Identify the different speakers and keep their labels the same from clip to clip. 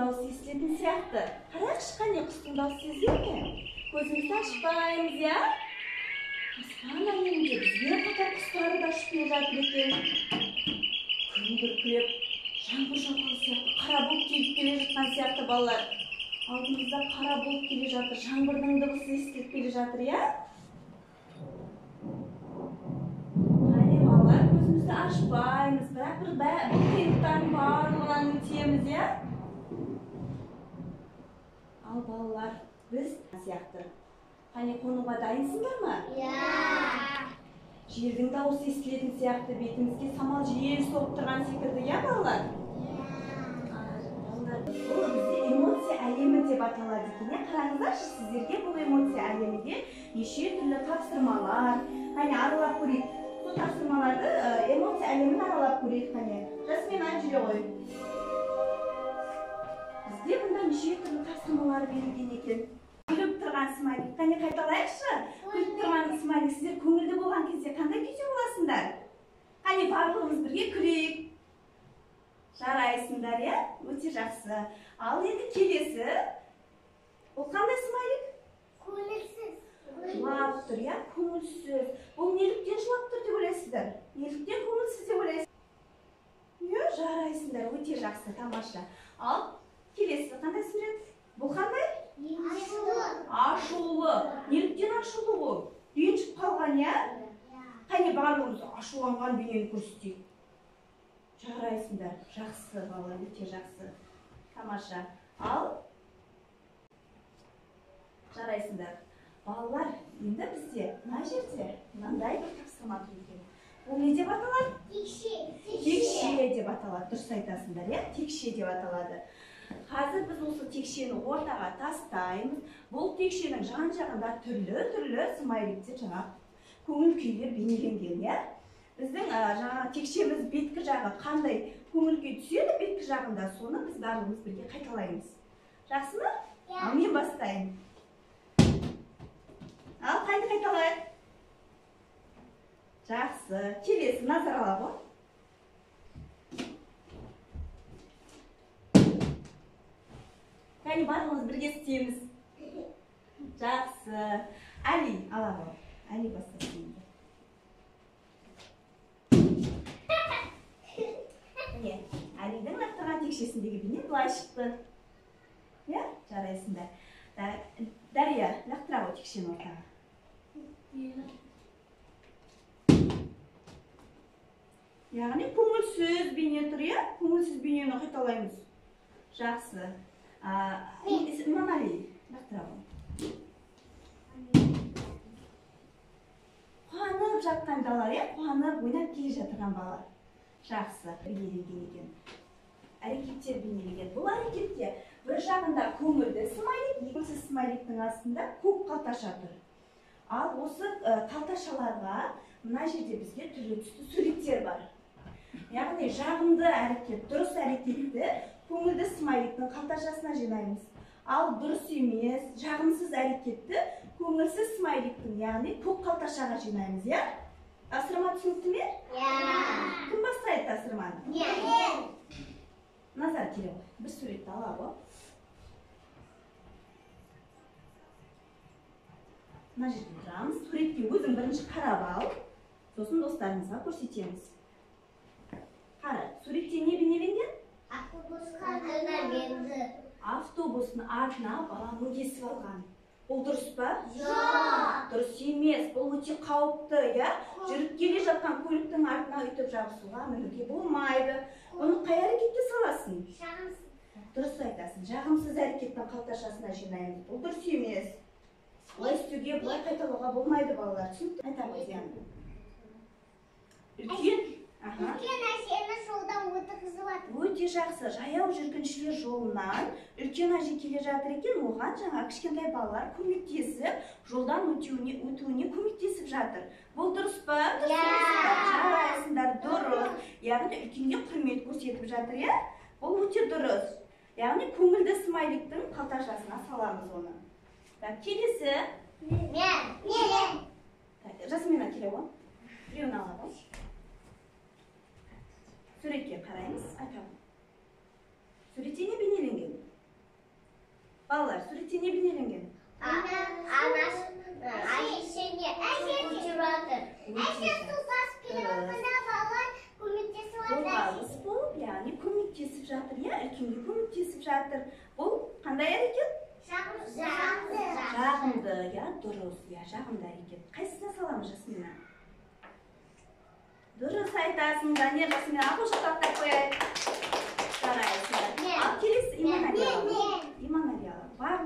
Speaker 1: дауысы естілетін сияқты. Қарайықшы, қане, құстың дауысы сезіле ме? Көзімізді ашпаймыз, иә? Аспан әлемінде бізбен қатар құстар да ұшып келе жатыр екен. Күн күркіреп, жаңбыр жауған сияқты, қара бұлт келіп келе жатқан сияқты, балалар. Алдымызда қара бұлт келе жатыр, жаңбырдың дыбысы естіліп келе жатыр, иә? Қане, балалар, көзімізді ашпаймыз, бірақ бір бұл қиындықтардың барлығынан өтеміз, иә? Ал балалар, біз сияқты. Қане, қонуға дайынсыңдар ма?
Speaker 2: Иә.
Speaker 1: Желдің дауысы естілетін сияқты, бетімізге самал жел соғып тұрған секілді, иә, балалар? Балалар, бұл бізде эмоция әлемі деп аталады екен, иә? Қараңыздаршы, сіздерге бұл эмоция әлемінде неше түрлі тапсырмалар. Қане, аралап көрейік. Сол тапсырмаларды, эмоция әлемін аралап көрейік, қане. Жасмин, жүре ғой. Бізде бұнда неше түрлі тапсырмалар берілген екен. Күліп тұрған смайлик. Қане, қайталайықшы. Күліп тұрған смайлик. Сіздер көңілді болған кезде қандай күйде боласыңдар? Қане, барлығымыз бірге күлейік. Жарайсыңдар, иә? Өте жақсы. Ал енді келесі. Ол қандай смайлик?
Speaker 2: Көңілсіз.
Speaker 1: Жылап тұр, иә? Көңілсіз. Бұл неліктен жылап тұр деп ойлайсыздар? Неліктен көңілсіз деп ойлайсыз? Иә, жарайсыңдар. Өте жақсы, тамаша. Ал келесі қандай сурет? Бұл қандай?
Speaker 2: Ашулы.
Speaker 1: Ашулы. Неліктен ашулы ол? Ренжіп қалған, иә? Қане, барлығымыз ашуланған бейнені көрсетейік. Жарайсыңдар. Жақсы, балалар, өте жақсы. Тамаша. Ал жарайсыңдар. Балалар, енді бізде мына жерде мынандай бір тапсырма тұр екен. Бұл не деп аталады?
Speaker 2: Текше.
Speaker 1: Текше деп аталады. Дұрыс айтасыңдар, иә? Текше деп аталады. Қазір біз осы текшені ортаға тастаймыз. Бұл текшенің жан-жағында түрлі-түрлі смайликтер, жаңа көңіл күйлер бейнеленген, иә? Біздің жаңа текшеміз беткі жағы қандай көңіл күй түседі беткі жағында, соны біз барлығымыз бірге қайталаймыз. Жақсы ма? Ал мен бастайын. Ал қайда қайталайық? Жақсы. Келесі, назар ала ғой. Кәне, барлығымыз бірге істейміз. Жақсы. Әли, ала ғой. Әли бастасын енді. Міне, Әлидің лақтырған текшесіндегі бейне былай шықты. Иә, жарайсыңдар. Дария, лақтыра ғой текшені ортаға. Яғни көңілсіз бейне тұр, иә? Көңілсіз бейнені қайталаймыз. Жақсы. Иманали, лақтыра ғой. Қуанып жатқан балалар, иә? Қуанып ойнап келе жатырған балалар. Жақсы. Бейнеленген екен. Әрекеттер бейнеленген. Бұл әрекетте бір жағында көңілді смайлик, екінші смайликтің астында көк қалташа тұр. Ал осы қалташаларға мына жерде бізге түрлі түсті суреттер бар. Яғни жағымды әрекет, дұрыс әрекетті көңілді смайликтің қалташасына жинаймыз. Ал дұрыс емес, жағымсыз әрекетті көңілсіз смайликтің, яғни көк қалташаға жинаймыз, иә? Тапсырма түсінікті ме?
Speaker 2: Иә.
Speaker 1: Кім бастайды тапсырманы?
Speaker 2: Мен.
Speaker 1: Назар, келе ғой. Бір суретті ала ғой. Мына жерде тұрамыз. Суретке өзің бірінші қарап ал. Сосын достарыңызға көрсетеміз. Қара, суретте не бейнеленген?
Speaker 2: Автобусқа мінді.
Speaker 1: Автобустың артына бала мінгесіп алған. Бұл дұрыс па?
Speaker 2: Жоқ.
Speaker 1: Дұрыс емес. Бұл өте қауіпті, иә? Жүріп келе жатқан көліктің артына өйтіп жабысуға, мінуге болмайды. Бұны қай әрекетке саласың?
Speaker 2: Жағымсыз.
Speaker 1: Дұрыс айтасың. Жағымсыз әрекеттің қалташасына жинаймыз. Бұл дұрыс емес. Бұлай істеуге, бұлай қайталауға болмайды, балалар. Түсінікті? Айта ғой, Диана. Үлкен, аха.
Speaker 2: Үлкен әжені жолдан өткізіп жатыр.
Speaker 1: Өте жақсы. Жаяу жүргіншілер жолынан үлкен әже келе жатыр екен, оған жаңа кішкентай балалар көмектесіп, жолдан өтуіне көмектесіп жатыр. Бұл дұрыс па? Дұрыс
Speaker 2: Иә.
Speaker 1: емес пе? Жарайсыңдар, дұрыс. Яғни үлкенге құрмет көрсетіп жатыр, иә? Бұл өте дұрыс. Яғни көңілді смайликтің қалташасына саламыз оны. Так, келесі.
Speaker 2: Мен. Мен.
Speaker 1: Так, Жасмина келе ғой. Біреуін ала ғой. Суретке қараймыз. Айтамын. Суретте не бейнеленген? Балалар, суретте не бейнеленген?
Speaker 2: Анасы әжесіне су көтеріп жатыр. Әже су тасып келе жатқанда балалар көмектесіп жатыр.
Speaker 1: Қозғалыс болып, яғни көмектесіп жатыр, иә, үлкенге көмектесіп жатыр. Бұл қандай әрекет?
Speaker 2: Жағымды.
Speaker 1: Жағымды, иә, дұрыс, иә, жағымды әрекет. Қайсысына саламыз, Жасмина? Дұрыс айтасың, Данияр, Жасмина, қол шапалақтап қояйық. Жарайсыңдар. Ал келесі Иманәли алады. Иманәли алады. Бар.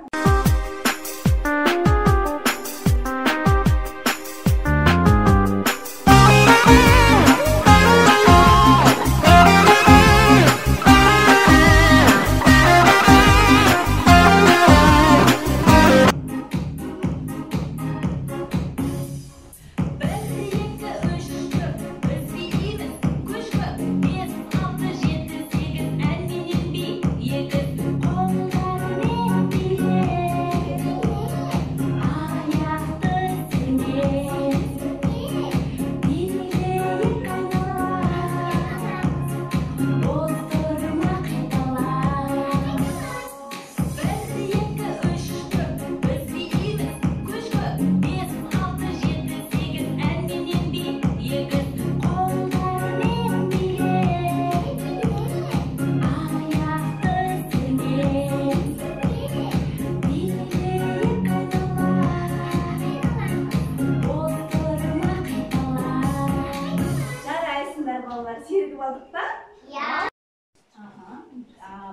Speaker 1: Серігіп алдық па?
Speaker 2: Иә.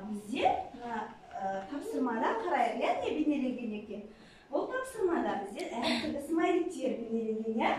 Speaker 1: Бізде тапсырмада қарайық, иә, не бейнеленген екен? Бұл тапсырмада бізде әртүрлі смайликтер бейнеленген, иә?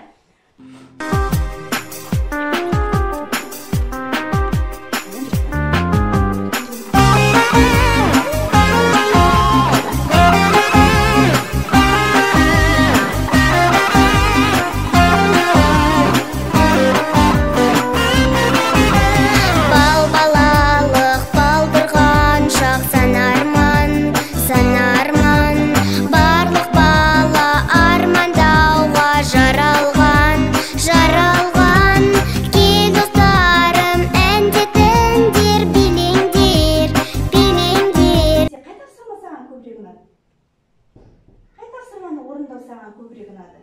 Speaker 1: Көбірек ұнады?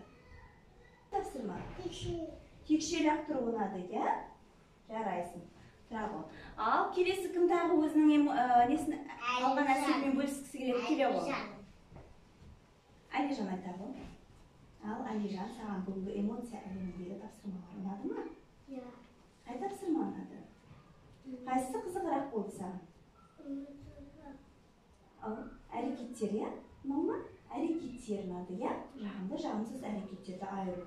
Speaker 1: Тапсырма. Текше лақтыру ұнады, иә? Жарайсың. Тұра ғой. Ал келесі кім тағы өзінің несін алған әсерімен бөліскісі келеді? Келе ғой. Әлижан айта ғой. Ал Әлижан, саған бүгінгі эмоция әлеміндегі тапсырмалар ұнады ма?
Speaker 2: Иә.
Speaker 1: Қай тапсырма ұнады? Қайсысы қызығырақ болды саған? Ал әрекеттер, иә? Ұнау ма? Әрекеттер ұнады, иә? Жағымды, жағымсыз әрекеттерді айыру.